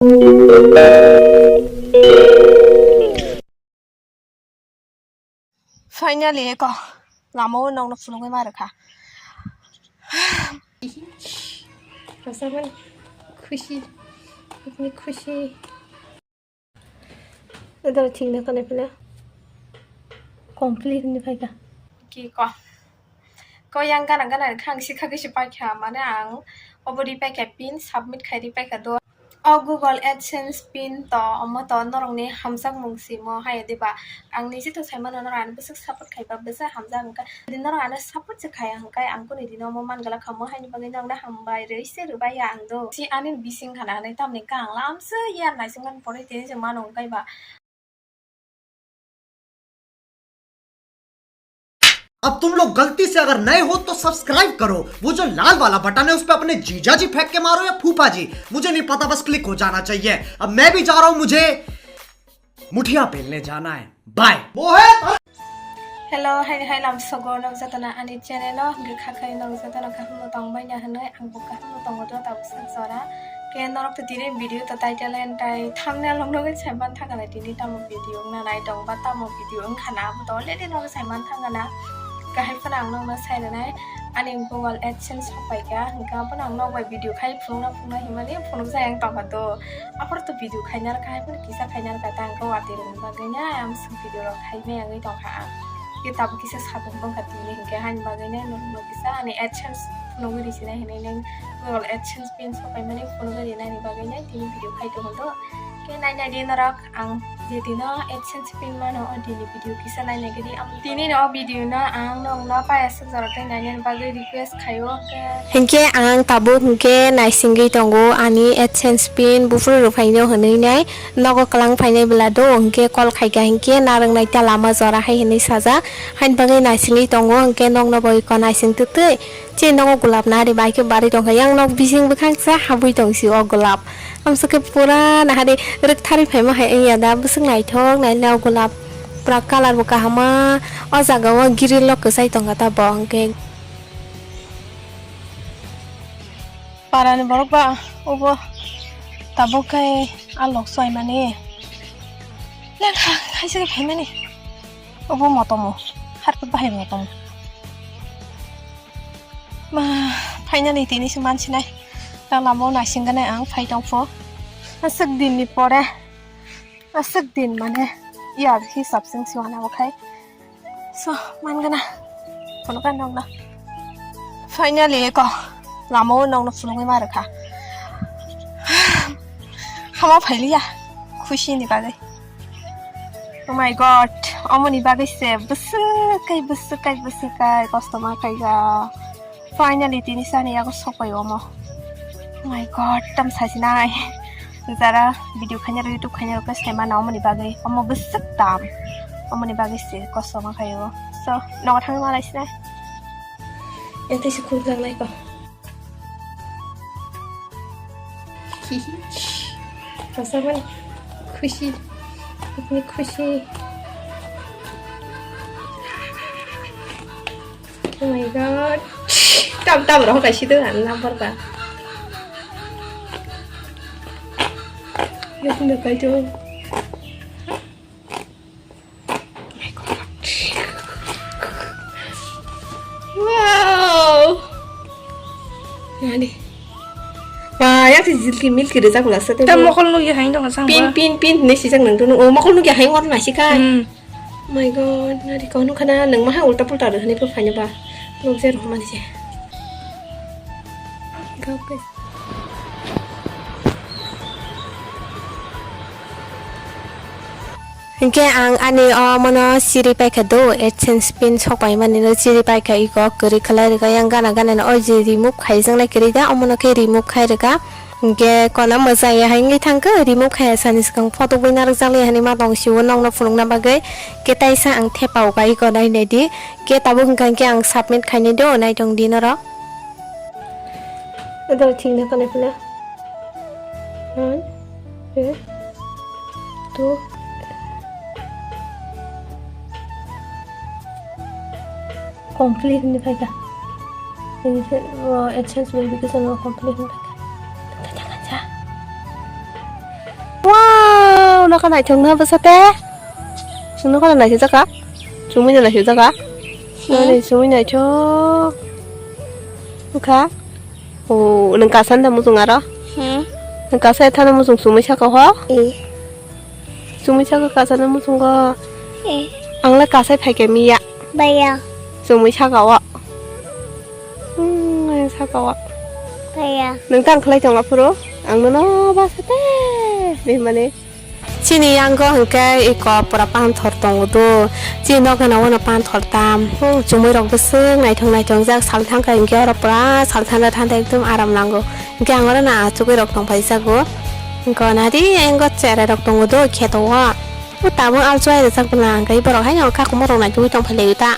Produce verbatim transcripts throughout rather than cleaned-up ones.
Finally, eko lama o nokno phunugwi ma rwkha. Rosakmani khushi, khushi. Adara thikna kanai phila complete ni phaikha. Ki ko? Ko yang gana gana kha ang sikha kisi paikha, mane ang obo ri paikha, pin submit khai ri paikha do. O Google AdSense pin to, omo to norokni hamjakmung simo hai diba? Ang niji to saimano norok ani bwswk support khaiba bwswk hamjak hwnkhe. Jodi norok ano support se khaya hwnkhe ang kunu dino omo man glak kha, omo haini bagwi norokno hambai rwi se rwbai ya ang do. Si ani bising khana hwnwi tamni kang lamsoi ya naisingmani pore tini se mano hwnkhe ba. अब तुम लोग गलती से अगर नए हो तो सब्सक्राइब करो, वो जो लाल वाला बटन है उस पे अपने जीजा जी फेंक के मारो या फूफा जी, मुझे नहीं पता, बस क्लिक हो जाना चाहिए। अब मैं भी जा रहा हूँ, मुझे मुठिया पेलने जाना है। बाय। मोहित। Hello, hai hai lam sogo nok jatana ani channel o hingke kha khai nok jatana kaham no tong bai na hwnwi ang bo kaham no tongo do tabuk sak jora. Ke norok to tini video to title and tai thumbnail rok nugwi sai man thangana tini tamo video wngna nai tong ba tamo video wngkha na abo to already norok sai man thangana. Kahai phano ang nokno sai rwnai ani Google AdSense sok pai kha hwnkhe abono ang nok bai video khai phunukna phunukna himani phunukjai ang tongkha do. Aphuru to video khaina rwkha hai phano kisa khaina rwkha ta hwnkhe watwi rwngwi bagwi na ang video rok khai maya wngwi tongkha ang. Ke tabuk kisa sabuk bwkha tini hwnkhe haini bagwi na nokno kisa ani AdSense phunugwi risinai hinwi nang Google AdSense pin sokaimani phunugwi rinani bagwi na tini video khai tongo do. Ke nainai di norok ang je dino AdSense pin mano o dini video kisa nainai gidi. Tini no video no ang nokno paya suk jora tei nainani bagwi request khaio ke. Hinkhe ang tabuk hinkhe naisingwi tongo ani AdSense pin buphuru rwphaino hwnwi nai. Nogo kwlang phainai bwla do, hwnkhe call khaikha hinkhe narwknai ta lama jora hai hinwi sajak. Haini bagwi naisingwi tongo, hwnkhe nokno bo iko naising twtwi. Chini nogo gulab nari bai khe barwi tongkha, yang nok bising bwkhaksa habwi tongsi o gulab. Amsukhe pura nahari rwktharwi phaima hai wngya da, bwswk naithok naina o gulab. Pura colour bo kahama, o jaga o grill rok kwchai tongkha ta bo hwnkhe. Parani borok ba obo tabuk khe a lok chwlaimani lengha khaisa khe phaimani obo motomo harpik bahai motomo ma phainani tini se mansinai ta lama o naisingani ang phai tongpho aswk din ni pore aswk din mane yar hisab chwng se wanabo khai. So, mangana. Phunukha nokno. Finally, eko lama o nokno phunugwi ma rwkha. Hama phailiya. Khusi ni bagwi. Oh my God. Omoni bagwi se bwswk kai, bwswk kai, bwswk kai kosto ma khaija. Finally, tini sani yago sokpai omo. Oh my God, tam sasinai. Jara video khaina rok, YouTube khaina rok khe saima na omoni bagwi. Omo bwswk tam. Omoni bagwi se kosto ma khaio. So, nogo thangwi malai sinai. Ete se khuluk langnai ko. Rosakmani khusi. Khusi. Oh my God. Tam tam roh kai situ an number ba. Yakin da kai tu. Wow. Nani. Ba, ya si jilki milki reza kula sa te. Ta mokol nu ya hain dong sang. Pin pin pin ne si jang nang tu. Oh, mokol nu ya hain ngor na si kai. Hmm. My God, nari kau nukha na nang maha ulta pulta rwhani pho phaino ba. Nukjai rwhormani se. Hinkhe ang ani o mono chiri paikha do, AdSense pin sok paimani no chiri paikha iko kwrwi khlai rwkha yang gana gana no o je remove khaijaknai kwrwi da omono khe remove khai rwkha. Hinkhe kono mwchang ya hai wngwi thangkhe, remove khaiya sani swkang photo bui narwkjak lai hinwi ma tong sio nokno phunukna bagwi. Khe taisa ang thepa o kai ko nai nai di. Khe tabuk hwnkha khe ang submit khainai do, nai tong di norok. Adara thikna kanai phila. One, two, two. Complete hinwi phaikha. Ini khe, o, AdSense verification o complete hinwi phaikha. Tongthai thangkha cha. Nokha naithok na bwsa te? Nokha naithok jaka? Chumui na naithok jaka? Hmm? Ani chumui naithok. Nokha? O, nwng kasan da muchung aro? Hmm? Nwng kasai thana muchung chumui saka ho? Eh. Chumui saka kasana muchungo. Eh. Ang le kasai phaikhe miya. Baya. Chumui saka o. Hmm, ang saka o. Baya. Nwng tang khlai tong aphuru? Ang nono basa te. Bemani. Chini yango hwnkhe iko pura panthor tongo do. Chini nokni nogo no panthor tam. Hmm, chumui rok bwswk naithok naithok jak sal thangkha hwnkhe oro pura sal thanda thanda ekdom aram nango. Hwnkhe ang oro no achugwi rok tongphai jago. Hwnkhe nadi engo cherai rok tongo do kheto o. O tabuk alchwai rijak bwla hwnkhe borok haino kakumung rok naitugwi tongphai laio ta.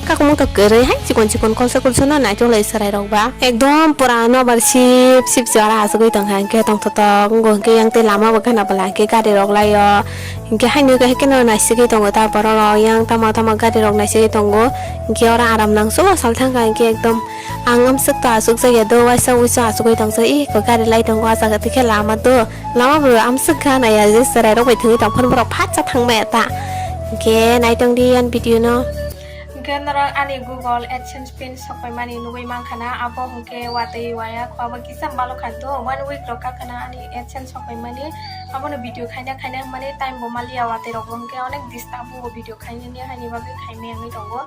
Kakumung to kwrwi hai chikon chikon kolsa kolsa no naitok lai chwrai rok ba. Ekdom pura nobar sip sip se oro achugwi tongkha hwnkhe tongthotok wngo hwnkhe yang tei lama bo gana bwla hwnkhe gari rok laio. Hwnkhe haino hwnkhe no naisigwi tongo ta borok rok yang tama tama gari rok naisigwi tongo. Hwnkhe oro aram nangso sal thangkha hwnkhe ekdom. Ang amswk to achukjakya do, waisa wuisu achugwi tongsa, ih, ko gari lai tongo, ah jaga tikhe lama do, lama bo amswk kha naiya je chwrai rok bai thwngwi tongphano borok phatsa thangmaya ta. Hwnkhe naitongdi ani video no. Hwnkhe norok ani Google AdSense pin sokpaimani nugwi mankha na, abo hwnkhe watwi waya kho, abo kisa malo kha do, one week rok kha khana ani AdSense sokpaimani, abono video khaina khaina hwnmani time bo maliya, watwi rok bo hwnkhe onek disturb o video khainani, haini bagwi khaimaya wngwi tongo.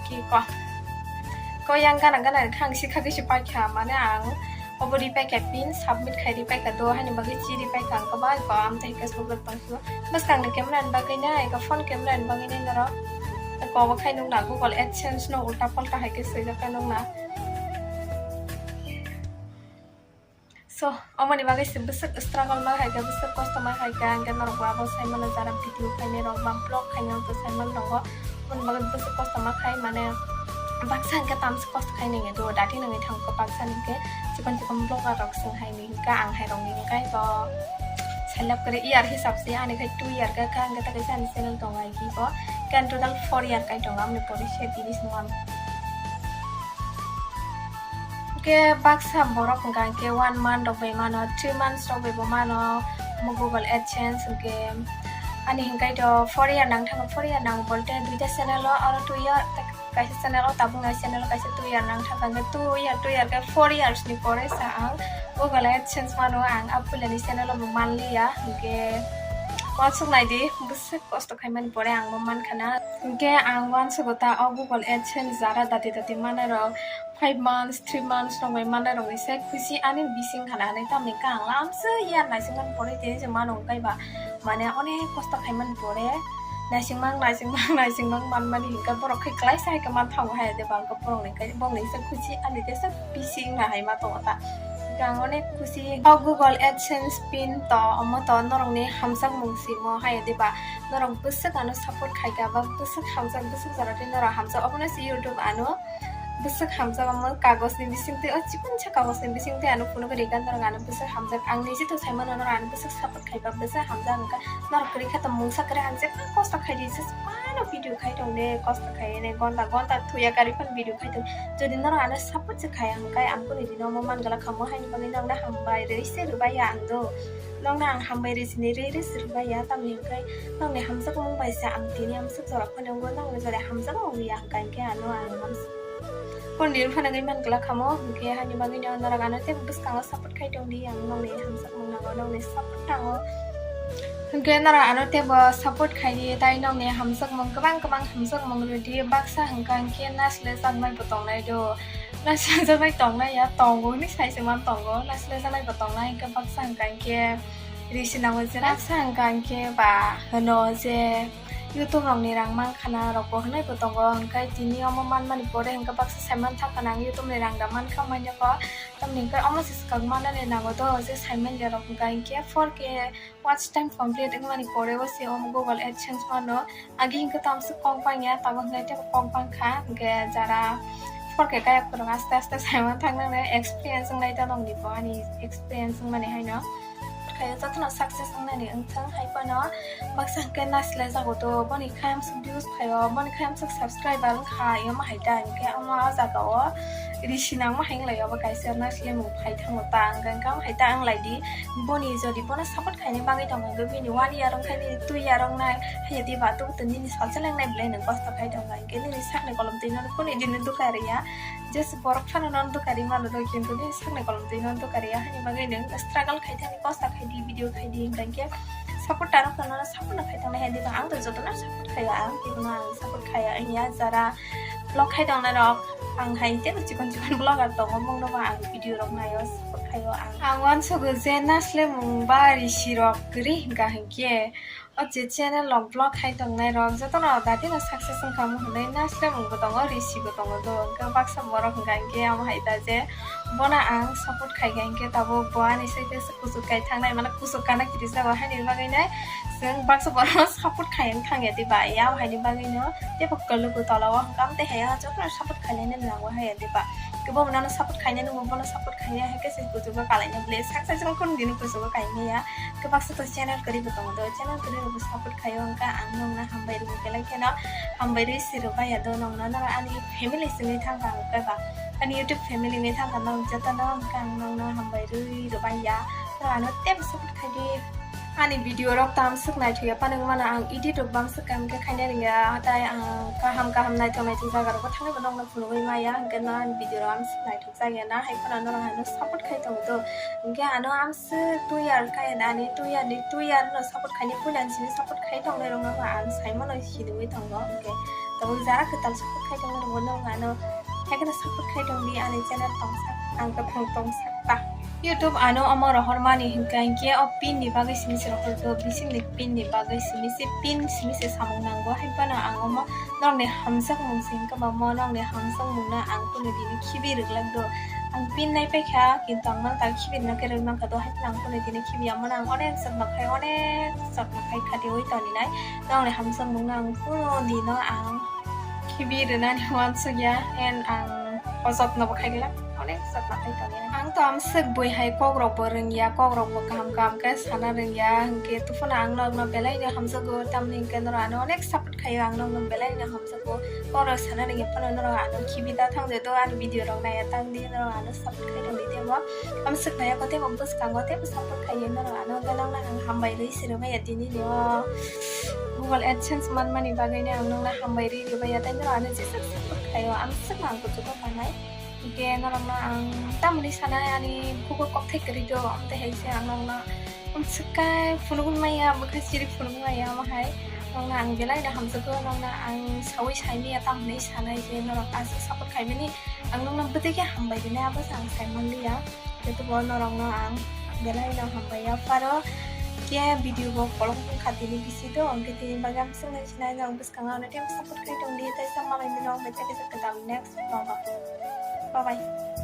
Ki ko. Ko yang gana gana kha ang sikha khe si paikha, mane ang obo ri paikha pin submit khai ri paikha do, haini bagwi chi ri paikha ang kwbai ko, amtwi hwnkhe Facebook rok tong phuru. Bwskang ni camera ni bagwi nai, eko phone camera ni bagwi nai norok. Eko obo khai nukna Google AdSense no ulta palta hai khe swijak kha nukna. So, omoni bagwi se bwswk struggle ma hai kha, bwswk kosto ma hai kha, hwnkhe norok bo abo sai mano jara video khainai rok ba vlog khainai rok to sai mano tongo. Omoni bagwi bwswk kosto ma khai, mane baksa hwnkhe tamsa kosto khai nangya do, dati nangwi thango baksa hwnkhe chikon chikon vlogger rok swng hai ni hwnkhe ang hai rok ni hwnkhe to sai lab kwrwi year hisab se ani khai two year kha, hwnkhe ta kaisa ani channel tongo hai khe bo, hwnkhe ani total four year kai tongo amoni pore se tini swngo ang. Hwnkhe baksa borok hwnkha hwnkhe one month rok bai mano, three months rok bai bo mano, omo Google AdSense hwnkhe ani hwnkhe to four year nang thangkha, four year nang bolte duita channel o, oro two year, kaisa channel o tabuk nai channel o kaisa two year nang thangkha, hwnkhe two year, two year khe four years ni pore sa ang Google AdSense mano, ang a puila ni channel o bo manliya, hwnkhe uansuk naidi bwswk kosto khaimani pore ang bo mankha na. Hwnkhe ang uansugo ta o Google AdSense jara dati dati manai rok five months, three months rok bai manai rok ni se khusi ani bising khana hinwi tamni khe ang lamsoi ya naisingmani pore tini se mano hwnkhe ba mane onek kosto khaimani pore naisingmang naisingmang naisingmang manmani hwnkhe borok khe klaisa hai khe manthango hai de ba hwnkhe borok ni khe bongni se khusi ani tesa bising na hai ma tongo ta. Ang onek khusi. O Google AdSense pin to, omo to norokni hamjakmung simo hai diba? Norok bwswk ano support khaikha ba bwswk hamjak, bwswk jora tei norok hamjak. Obono se YouTube ano bwswk hamjak, omo kagojni bisingtwi, o chikonsa kagojni bisingtwi ano phunugwi rikha norok ano bwswk hamjak. Ang niji to saimano norok ano bwswk support khaiba bwswk hamjak wngkha. Norok kwrwi khe to mungsa kwrwi ang jekma kosto khaidi, just phano video khai tong de, kosto khai ne gonta gonta thuya karwi phano video khai tong. Jodi norok ano support se khai hwnkhe ang kunu dino omo man glak kha, omo haini bagwi nokno hambai rwi se rwbai ya ang do. Nokno ang hambai rwi sini rwi rwi se rwbai ya, tamni hwnkhe nokni hamjakmung bai se ang tini amswk jora phano wngo, nokni jora hamjakmung wngya hwnkhe ano ang amswk kunu dino phano wngwi man glak kha mo, hwnkhe haini bagwi no norok ano tei bwskango support khai tong di, ang nokni hamjakmung nango, nokni support nango. Hwnkhe norok ano teibo support khai di, tai nokni hamjakmung kwbang kwbang hamjakmung rw di, baksa hwnkha hwnkhe naisle jaknai bo tongnai do. Naisajagwi tongnai ya, tongo hwnwi sai se man tongo, naisajagwi bo tongnai, hwnkhe baksa hwnkha hwnkhe risi nango je, baksa hwnkha hwnkhe ba hwno je YouTube rokni rang mankha na rokbo hwnwi bo tongo, hwnkhe tini omo manmani pore hwnkhe baksa sai manthangkha na ang YouTube ni rang da mankha manya kho, tamni hwnkhe omo se swkang manani nango do, je sai manya rok hwnkha hwnkhe four K watch time complete wngmani pore o se omo Google AdSense mano. Agi hwnkhe tamswk kok bangya, tabuk hwnkhe teibo kok bangkha. Hwnkhe jara four K kayak phuru aste aste saiman thang nang nai experience wngnai ta nongni bo ani experience wngmani haino. Khayo jotono success wngnani wngthang hai phano baksa hwnkhe nasilai jago to boni khe amswk views phaio, boni khe amswk subscriber wngkha, iyoma hai ta hwnkhe omo o jaga o Risi nangma hai wng lai obo kaisa, nasle mung phai thango ta, ang khe ang hai ta wng lai di. Boni jodi bono support khaina bagwi tongo, hwnkhe bini one year wng khe nini two year wng nai, hai di ba tubuto nini salsa lengnai belai nwng kosto khai tongo, hwnkhe nini sakni kolom twi no kunu din dukha riya. Just borok phano no dukha ri mano do, kintu nini sakni kolom twi no dukha riya, haini bagwi nwng struggle khai thani, kosto khai di, video khai di, hwnkhe support ta rok no support no khai tongnai, hai di ba ang to jotono support khaiya, ang kibuno ang support khaiya wngya, jara vlog khai tongnai rok, ang hai teibo chikon chikon vlogger tongo, mungno ba ang video rok naio, support khaio ang. Ang uansugo je nasle mung ba risi rok kwrwi hwnkha hinkhe, o je channel rok vlog khai tongnai rok jotono dati no success wngkha mo hwnwi, nasle mung bo tongo, risi bo tongo do, hwnkhe baksa borok hwnkha hinkhe amo hai ta je bono ang support khai kha hinkhe tabuk bo ani site kuchuk kai thangnai, mane kuchuk kana kiri jago, haini bagwi nai chwng baksa borokno support khai wng thangya diba, ya haini bagwi no teibo kwlwkgo tola o hwnkha, amtwi hai jotono support khailai nani nango haya diba, kebo bono support khainai nungbo bono support khainai hai khe se kuchugo kalaina bwle sak sai jang khun dino kuchugo kaimaya, khe baksa to channel kwrwi bo tongo do, channel kwrwi rokbo support khaio hwnkha ang nongno hambai rwgwi belai kheno hambai rwi se rwbaiya do nongno, noro ani family simi thangkha hwnkhe ba. Ani YouTube family ni thangkha nang jotono hwnkha ang nongno hambai rwi rwbaiya. Nang ano teibo support khai di. Ani video rok tam swk naithokya panwi mano ang edit rok bang swk kam khe khaina rwngya. Hatai ang kaham kaham naithok naithok jaga rogo thangwi bo nongno phunugwi maya hwnkhe no ani video rok ang swk naithok chaya na hai phano norok ano support khai tongo do. Hwnkhe ano ang swk two year kaya da ani two year ni two year no support khaini puila simi support khai tongnai rok no ang sai mano hinwi tongo. Hwnkhe tabuk jara kwtal support khai tongnai rok no ang ano Haikhe no support khai tong di ani channel tongsa, ang tongthok tongsa ta. YouTube ano omo rohormani hwnkha hinkhe o pin ni bagwi simi se rohor do, bising ni pin ni bagwi simi se, pin simi se samung nango, hai phano ang omo norokni hamjakmung se hwnkhe ba mo norokni hamjakmung no ang kunu dini khibi rwglak do. Ang pin nai paikha, kintu ang mano khibi rwna khe rwngmang kha do, hai phano ang kunu dini khibi ya mano ang onek jotma khai, onek jotma khai khatiwi toni nai, norokni hamjakmung no ang kunu dino ang khibi rwnani uansukya, and ang o jotno bo khaigwlak, onek jotno khai tongya. Ang to amswk bui hai kokrok bo rwngya, kokrok bo kaham kaham khe sana rwngya, hwnkhe tuphano ang norokno belai no hamjakgo, tamni hwnkhe norok ano onek support khaio, ang norokno belai no hamjakgo. Kokrok sana rwngya phano norok ano khibi da thang de do, ani video rok naiya thang di, norok ano support khai tong di tebo. Amswk naiya ko tebo bwskango tebo support khaiya norok ano, belai no ang hambai rwi se rwmaya tini ni o Google AdSense manmani bagwi no ang nokno hambai rwi rwbaiya, tei norok ano jeswk support khaio, ang swkno ang kuchugo tanai. Hwnkhe norokno ang tamoni sanai ani bugo kokthai kwrwi do, amtwi hai se ang nokno swkhe phunugwi maya, bwkha siri phunugwi maya, omo hai nokno ang belai no hamjakgo, nokno ang saui sai maya tamoni sanai je norok aswk support khaimani, ang nokno bwtwi khe hambai rwnai, abo se ang sai manliya. Khe tei bo norokno ang belai no hambai ya pharo. Khe video bo kolok wngkha tini bisi do, hwnkhe tini bagwi ang swngna sinai norok bwskango ano tei support khai tong di, tei sa malai mino hwnkhe tei kisa kwtal next vlog o. Bye bye.